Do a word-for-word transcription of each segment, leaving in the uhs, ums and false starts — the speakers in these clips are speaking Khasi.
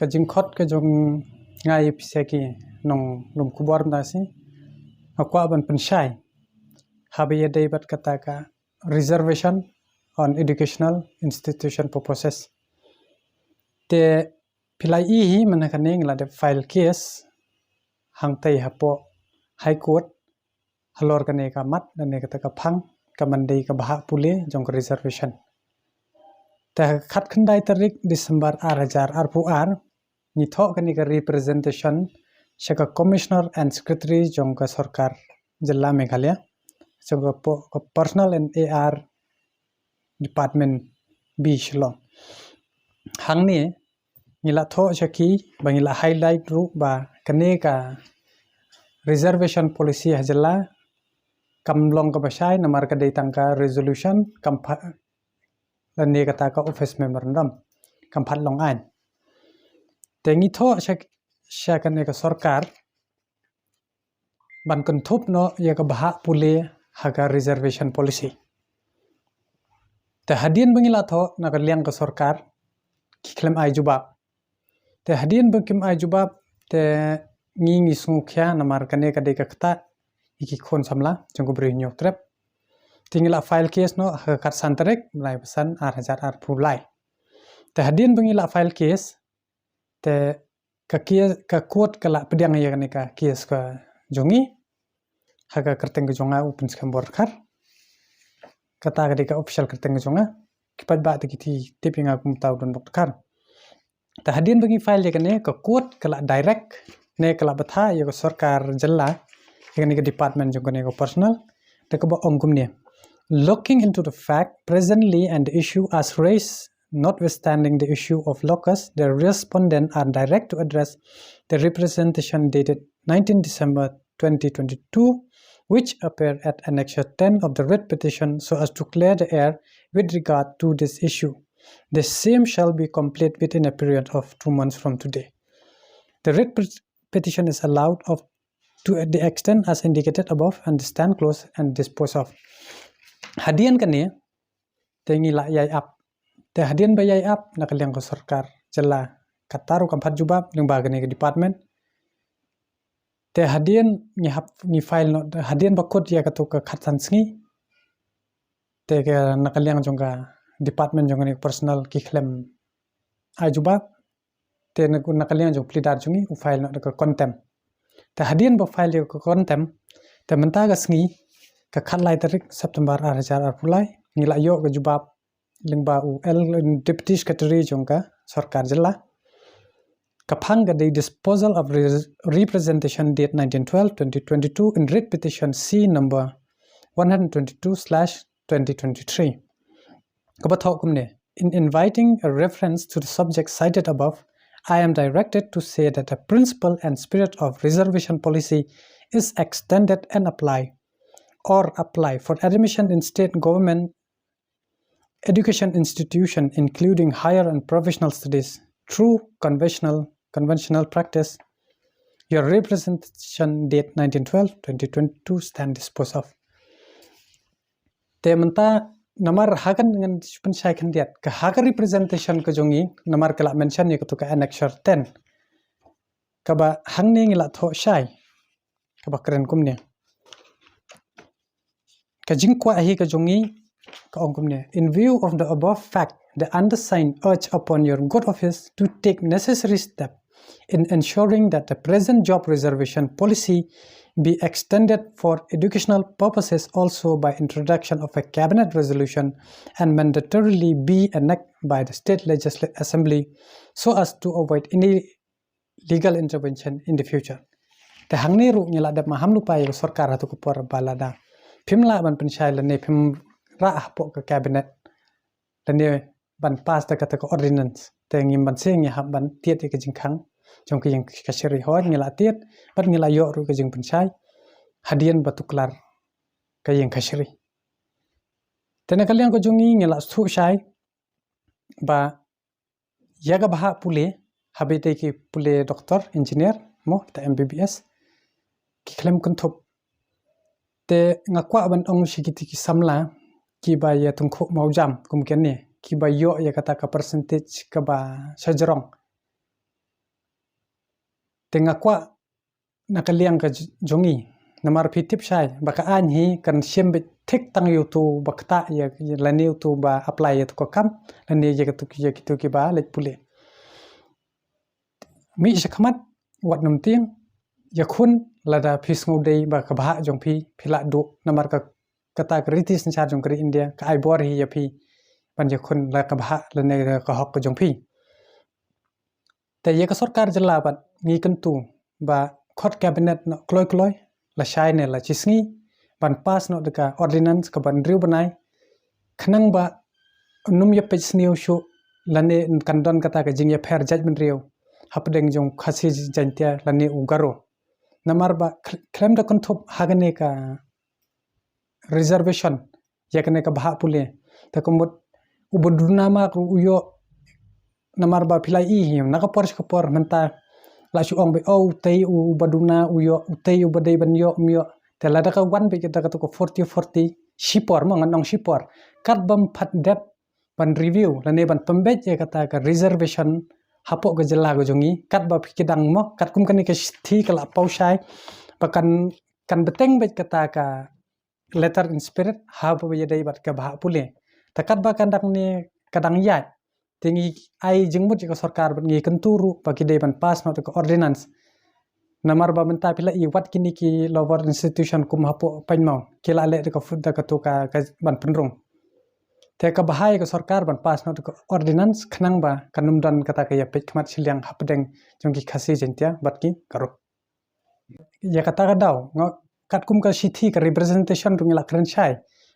ka jingkhot ka jong nga ïa phi sa ki nonglum khubor mynta shi, nga kwah ban pynshai haba ïadei bad kata ka reservation on educational institution purposes. Te phi la ïohi mynta kane ngi la dep file case hangtei hapoh High Court halor kane ka mat lane kata ka phang ka ban dei ka bhah pule jong ka reservation. Te ha ka khatkhyndai tarik December ar hajar arphew ar ngi thoh kane ka representation sha ka Commissioner and Secretary jong ka sorkar jylla Meghalaya, jong ka po-, ka Personnel and A R Department B Shillong. Hangne ngi la thoh sha ki ba ngi la highlight ruh ba kane ka reservation policy ha jylla kam long kaba shai namar ka dei tang ka resolution, kam pat lane kata ka office memorandum, kam pat long aiñ. Te ngi thoh sha, sha kane ka sorkar ban kynthup noh ïa ka bhah pule ha ka reservation policy. Te hadien ba ngi la thoh na ka liang ka sorkar ki khlem ai jubab. Te hadien ba kim ai jubab te ngi ngi sngewkhia namar kane ka dei ka ktah ïa ki khun samla jong ka Bri Hynñiewtrep. Te ngi la file case noh ha ka khatsan tarik bnai ba san ar hajar arphew lai. Te hadien ba ngi la file case te ka case, ka court ka la pdiang ïa kane ka case ka jong ngi ha ka kyrteng ka jong nga u Pynskhem Borkhar. Kata ka dei ka official kyrteng ka jong nga. Ki paidbah te ki tip ïa nga kum u Donbok Dkhar. Te hadien ba ngi file ïa kane ka court ka la direct ne ka la bthah ïa ka sorkar jylla ïa kane ka department jong kane ka personnel. Te kaba ong kumne. Looking into the fact presently and the issue as raised, notwithstanding the issue of locus, the respondent are direct to address the representation dated nineteenth December twenty twenty-two, which appear at Annexure ten of the writ petition, so as to clear the air with regard to this issue. The same shall be complete within a period of two months from today. The writ pet-, petition is allowed of to the extent as indicated above and stand closed and disposed of. Hadien kane te ngi la ïai ap. Te hadien ba ïai ap na ka liang ka sorkar jylla kata ruh kam pat jubab lyngba kane ka department. Te hadien ngi hap ngi file noh, hadien ba kut ïa katu ka khatsan sngi. Te ka na ka liang jong ka department jong kane ka personnel ki khlem ai jubab. Te na, na ka liang jong u pleader jong ngi u file noh da ka contempt. Te hadien ba file ïa ka contempt te mynta ka sngi ka khatlai tarik September ar hajar arphew lai ngi la ïoh ka jubab lyngba u L, Deputy Secretary jong ka sorkar jylla. Ka phang ka dei disposal of re-, representation date nineteen twelve twenty twenty-two in writ petition C number one hundred twenty-two slash twenty twenty-three. Kaba thoh kumne. In inviting a reference to the subject cited above, I am directed to say that the principle and spirit of reservation policy is extended and apply or apply for admission in state government education institution, including higher and professional studies, through conventional, conventional practice. Your representation date nineteen twelve twenty twenty-two stand disposed of. Te mynta namar ha kan ngan shu pynshai khyndiat ka ha ka representation ka jong ngi namar ka la mention ïa katu ka annexure ten. Kaba hangne ngi la thoh shai kaba kren kumne. Ka jingkwah hi ka jong ngi ka ong kumne. In view of the above fact, the undersigned urge upon your good office to take necessary step in ensuring that the present job reservation policy be extended for educational purposes also by introduction of a cabinet resolution and mandatorily be enacted by the state legislative assembly so as to avoid any legal intervention in the future. Te hangne ruh ngi la dep maham lypa ïa ka sorkar ha tu ka por ba lada phim lah ban pynshai lane phim rah hapoh ka cabinet lane ban pass da kata ka ordinance. Te ngim banse ngi hap ban tied ïa ka jingkhang jong ka ïing kashari. Hooid ngi la tied bad ngi la ïoh ruh ka jingpynshai hadien ba tuklar ka ïing kashari. Te na ka liang ka jong ngi ngi la sngewthuh shai ba ïa ka bhah pule haba ïadei ki pule doctor, engineer, mo, te M B B S ki khlem kynthup. Te nga kwah ban ong sha kiti ki samla kiba ïa tyngkhuh mawjam kum kine, kiba ïoh ïa kata ka percentage kaba shajrong. Te nga kwah na ka liang ka j-, jong ngi. Namar phi tip shai, ba ka aiñ hi kan shim beit thik tang ïa uto ba ktah ïa, ïa lane uto ba apply ïa uto ka kam, lane ïa kito ki, ïa kito kiba leit pule. Mih shakhmat, wat nym tieng, ïakhun, lada phi sngew dei ba ka bhah jong phi, phi lah duh, namar ka, kata ka riti synshar jong ka ri India, ka ai bor hi ïa phi, ban ïakhun la ka bhah, lane ka hok ka jong phi. Te ïa ka sorkar jylla pat ngi kyntu ba khot cabinet noh kloi kloi, lashai ne la shisngi, ban pass noh da ka ordinance kaban hynriew bnai, khnang ba nym ïa peit sniew shuh, lane kan don kata ka jingïapher jaitbynriew hapdeng jong Khasi Jaiñtia lane u Garo. Namar ba khl-, khlem da kynthup ha kane ka reservation ïa kane ka bhah pule. Te ka mut uba duna ma u ïoh, namar ba phi la ïohi na ka por sha ka por mynta la shu ong beit, oh, utei uba duna u ïoh, utei uba dei ban ïoh um ïoh. Te lada ka wan beit da kato ka forty forty shipor, mo, ngan ong shipor, kat bym pat dep ban review lane ban pynbeit ïa kata ka reservation hapoh ka jylla ka jong ngi, katba phi kdang, mo, katkum kane ka shithi ka la paw shai ba kan, kan bteng beit kata ka letter in spirit haba ïadei bad ka bhah pule. Te katba ka dang ne, ka dang ïaid, te ngi ai jingmut ïa ka sorkar bad ngi kyntu ruh ba ki dei ban pass noh da ka ordinance. Namar ba mynta phi la ïohi wat kine ki lower institution kum hapoh Pangmawh, ki la leh da ka fut da kato ka, ka ban pynrung. Te ka bha ïa ka sorkar ban pass noh da ka ordinance khnang ba kan nym don kata ka ïapeit khmat shiliang hapdeng jong ki Khasi Jaiñtia bad ki Garo. Ïa kata ka daw, nga, katkum ka shithi ka representation ruh ngi la kren shai,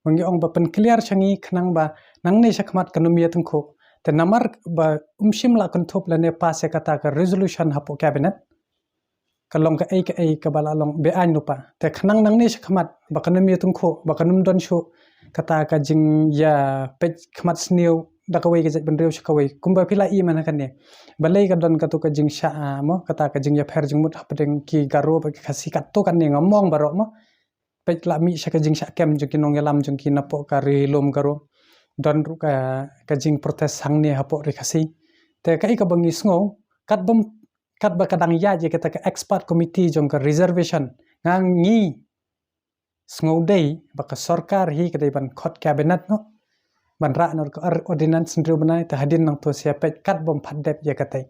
ba ngi ong ba pynclear sha ngi khnang ba nangne shakhmat kan nym ïatyngkhuh. Te namar ba ym shym la kynthup lane pass ïa kata ka resolution hapoh cabinet, ka long kaei kaei kaba la long beaiñ lypa. Te khnang nangne shakhmat ba kan nym ïatyngkhuh, ba kan nym don shuh kata ka jingïapeit khmat sniew da kawei ka jaitbynriew sha kawei. Kumba phi la ïohi mynta kane, balei ka don kato ka jingshah, ah, mo, kata ka jingïapher jingmut hapdeng ki Garo bad ki Khasi, kato kane ngam ong baroh, mo. Peit, la mih sha ka jingshah kem jong ki nongïalam jong ki napoh ka ri lum Garo. Don ruh ka, ka jingprotest hangne hapoh ri Khasi. Te kaei kaba ngi sngew, kat bym, katba ka dang ïaid ïa kata ka expert committee jong ka reservation, nga, ngi sngew dei ba ka sorkar hi ka dei ban khot cabinet noh, ban rah noh ka or-, ordinance hynriew bnai, te hadien nangto sa ïapeit kat bym pat dep ïa katei.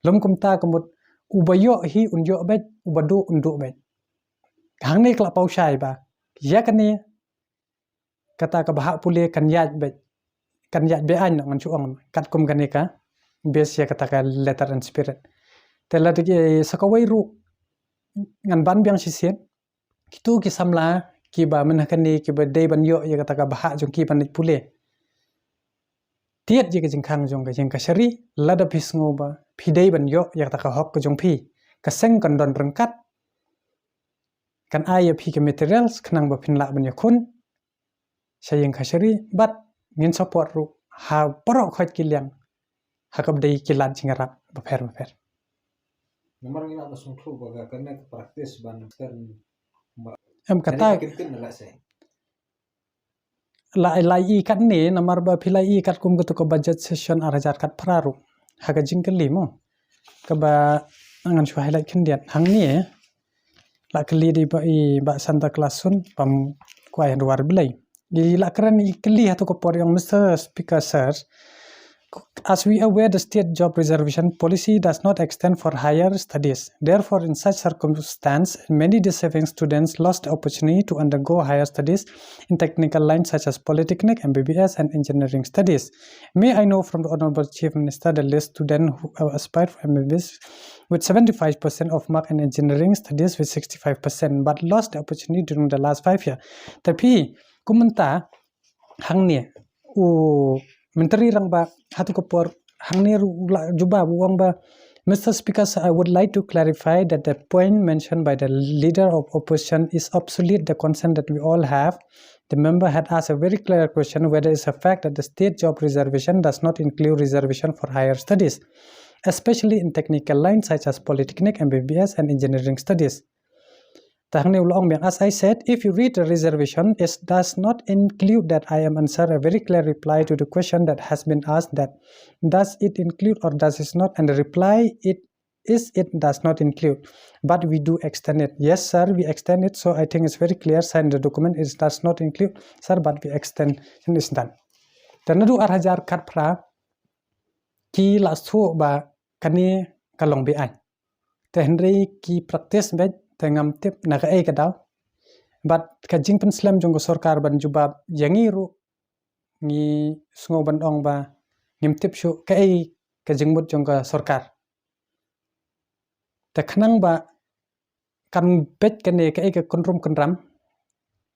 Lym kumta ka mut uba ïoh hi un ïoh beit, uba duh un duh beit. Hangne ka la paw shai ba ïa kane, kata ka bhah pule kan ïaid beit, kan ïaid beaiñ noh, ngan shu ong, katkum kane ka base ïa kata ka letter and spirit. Te lada ki, sa kawei ruh ngan ban biang shisien, kito ki samla kiba mynta kane kiba dei ban ïoh ïa kata ka bhah jong ki ban leit pule, tied ïa ka jingkhang jong ka ïing kashari, lada phi sngew ba phi dei ban ïoh ïa kata ka hok ka jong phi, ka seng kan don ryngkat, kan ai ïa phi ki materials khnang ba phin lah ban ïakhun sha ïing kashari, bad ngin support ruh ha baroh khoit ki liang ha kaba dei ki lad jingïarap bapher bapher. Namar ngi la ba sngewthuh ba ka connect practice ban stand ba, em, kata kane ka ktien na la sei. La, la ïohi katne, namar ba phi la ïohi katkum kato ka budget session ar hajar khatphra ruh, ha ka jingkylli, mo, kaba ngan shu highlight khyndiat hangne, la kylli da i Bah, i Bah Santa Claason, bym kwai hynriew ar blei. I la kren, i kylli ha kato ka por, i ong, Mister Speaker, sir, as we aware, the state job reservation policy does not extend for higher studies. Therefore, in such circumstance, many deserving students lost the opportunity to undergo higher studies in technical lines such as polytechnic, M B B S, and engineering studies. May I know from the Honorable Chief Minister the list student who, uh, aspired for M B B S with seventy-five percent of mark in engineering studies with sixty-five percent but lost the opportunity during the last five years. Te phi, kumta, hangne, u Myntri Rangbah ha kato ka por, hangne ruh u la jubab, u ong ba, Mister Speaker, sir, I would like to clarify that the point mentioned by the leader of opposition is obsolete. The concern that we all have, the member had asked a very clear question whether it's a fact that the state job reservation does not include reservation for higher studies, especially in technical lines such as polytechnic, M B B S, and engineering studies. Te hangne u la ong biang, as I said, if you read the reservation, it does not include that. I am answer a very clear reply to the question that has been asked, that does it include or does it not? And the reply, it is it does not include, but we do extend it. Yes, sir, we extend it. So I think it's very clear, sign the document, it does not include, sir, but we extend, and it's done. Te naduh ar hajar khatphra ki la shu ba kane ka long be-aiñ. Te hynrei ki practice beit te ngam tip na kaei ka daw. Bad ka jingpynslem jong ka sorkar ban jubab ïa ngi ruh ngi sngew ban ong ba ngim tip shuh kaei ka jingmut jong ka sorkar. Te khnang ba kan beit kane kaei ka kynrum kynram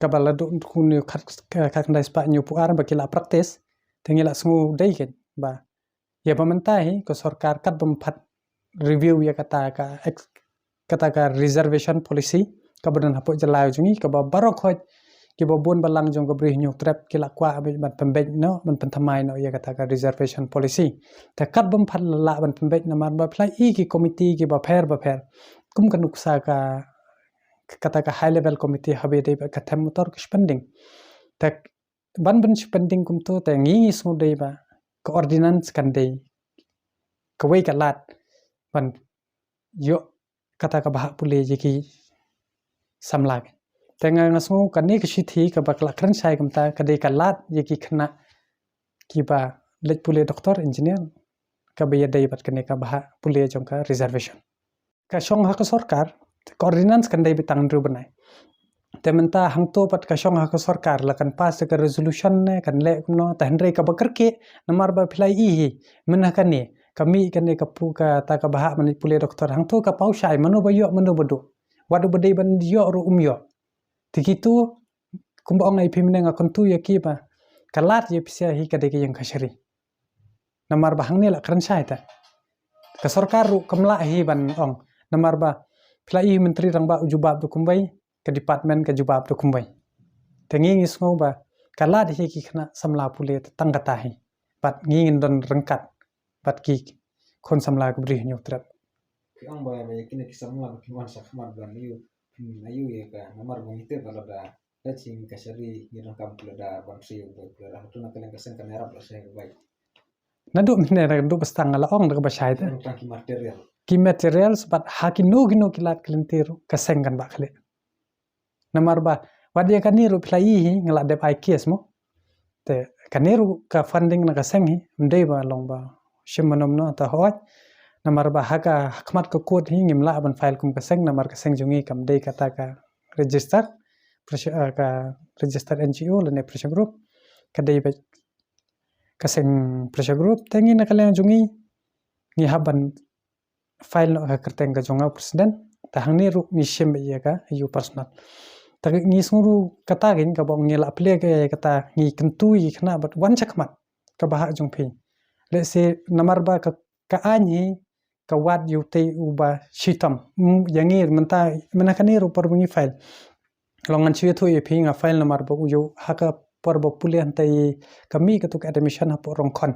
kaba la duh kumne khat, khatkhyndai spah hynñiewphew ar ba ki la practice, te ngi la sngew dei kein ba ïa ba mynta hi ka sorkar kat bym pat review ïa kata ka ex-, kata ka reservation policy kaba don hapoh jylla jong ngi, kaba baroh khoit kiba bun balang jong ka Bri Hynñiewtrep ki la kwah ban pynbeit noh, ban pynthymmai noh ïa kata ka reservation policy. Te kat bym pat la lah ban pynbeit namar ba phi la i ki committee kiba pher ba pher. Kum ka nuksa ka, kata ka high level committee haba ïadei bad ka them motor ka spending. Te ban ban spending kumto te ngi ngi sngew dei ba ka ordinance kan dei kawei ka lad ban ïoh kata ka bhah pule ïa ki samla. Te nga, nga sngew kane ka shithi kaba ka la kren shai kumta ka dei ka lad ïa ki khynnah kiba leit pule doctor, engineer, kaba ïadei bad kane ka bhah pule jong ka reservation. Ka shong ha ka sorkar, ka ordinance kan dei beit tang hynriew bnai. Te mynta hangto pat ka shong ha ka sorkar, la kan pass da ka resolution ne kan leh kumno, te hynrei kaba kyrkieh namar ba phi la i hi mynha kane ka mih kane ka pu-, kata ka bhah ban pule doctor, hangto ka paw shai mano ba ïoh mano ba duh. Wat uba dei ban ïoh ruh um ïoh. Te kito kumba ong ai phi mynne nga kyntu ïa ki ba ka lad ïa phi sha hi ka dei ka ïing kashari. Namar ba hangne la kren shai te ka sorkar ruh kam lah hi ban ong. Namar ba phi la i Myntri Rangbah u jubab da kumwei, ka department ka jubab da kumwei. Te ngi ngi sngew ba ka lad hi ki khynnah samla pule te tang kata hi. Bad ngi ngin don ryngkat bad ki khun samla ka Bri Hynñiewtrep. Ki ong ba, ba ïa kine ki samla ba ki wan sha khmat ba ngi ïoh, ngi ïoh ïa ka namar ba ngi tip ba lada leit sha ïing kashari ngi donkam ki lada ban siew ba ki lada hato na ka liang ka seng kan ïarap lashai ka bai. Naduh mynne naduh ba sdang nga la ong da kaba shai te. Tang ki material. Ki materials bad ha kino kino ki lad ki lynti ruh ka seng kan bah khlieh. Namar ba wat ïa kane ruh phi la i hi nga la dep ai case mo. Te kane ruh ka funding na ka seng hi ym dei ba long ba shim manom no ta hoi. Namar ba ha ka, ha khmat ka court hi ngim lah ban file kum ka seng namar ka seng jong ngi kam dei kata ka register pressure, ah, ka register N G O lane pressure group. Ka dei ba ka seng pressure group te ngi na ka liang jong ngi ngi hap ban file noh ka kyrteng ka jong nga u president. Te hangne ruh ngi shim ïa ka ïa u personal. Te ngi sngew ruh kata kein kaba ngi la plie ka ïa kata ngi kyntu ïa ki khynnah bad wan sha khmat ka bhah jong phi. Lehse namar ba ka, ka aiñ hi ka wad ïa utei uba shitom. Mm, ïa ngi mynta mynta kane ruh por ba ngi file. Long ngan shu ïathuh ïa phi nga file namar ba u ïoh ha ka por ba pule hynrei ka mih katu ka admission hapoh Rongkhon.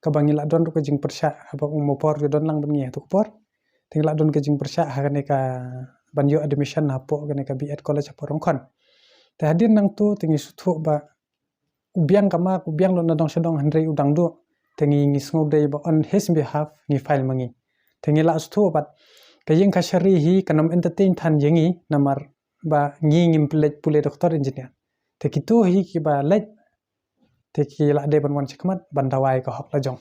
Kaba ngi la don ruh ka jingpyrshah haba u Mopor u don lang bad ngi ha tu ka por. Te ngi la don ka jingpyrshah ha kane ka ban ïoh admission hapoh kane ka B Ed College hapoh Rongkhon. Te hadien nangtu te ngi sngewthuh ba u biang ka mark, u biang lut na dong sha dong hynrei u dang duh. Te ngi, ngi sngew dei ba on his behalf ngi file ma ngi. Te ngi la sngewthuh bad ka ïing kashari hi kan ym entertain than ïa ngi namar ba ngi ngim leit pule doctor engineer. Te kito hi kiba leit te ki la dei ban wan sha khmat ban dawa ïa ka hok la jong.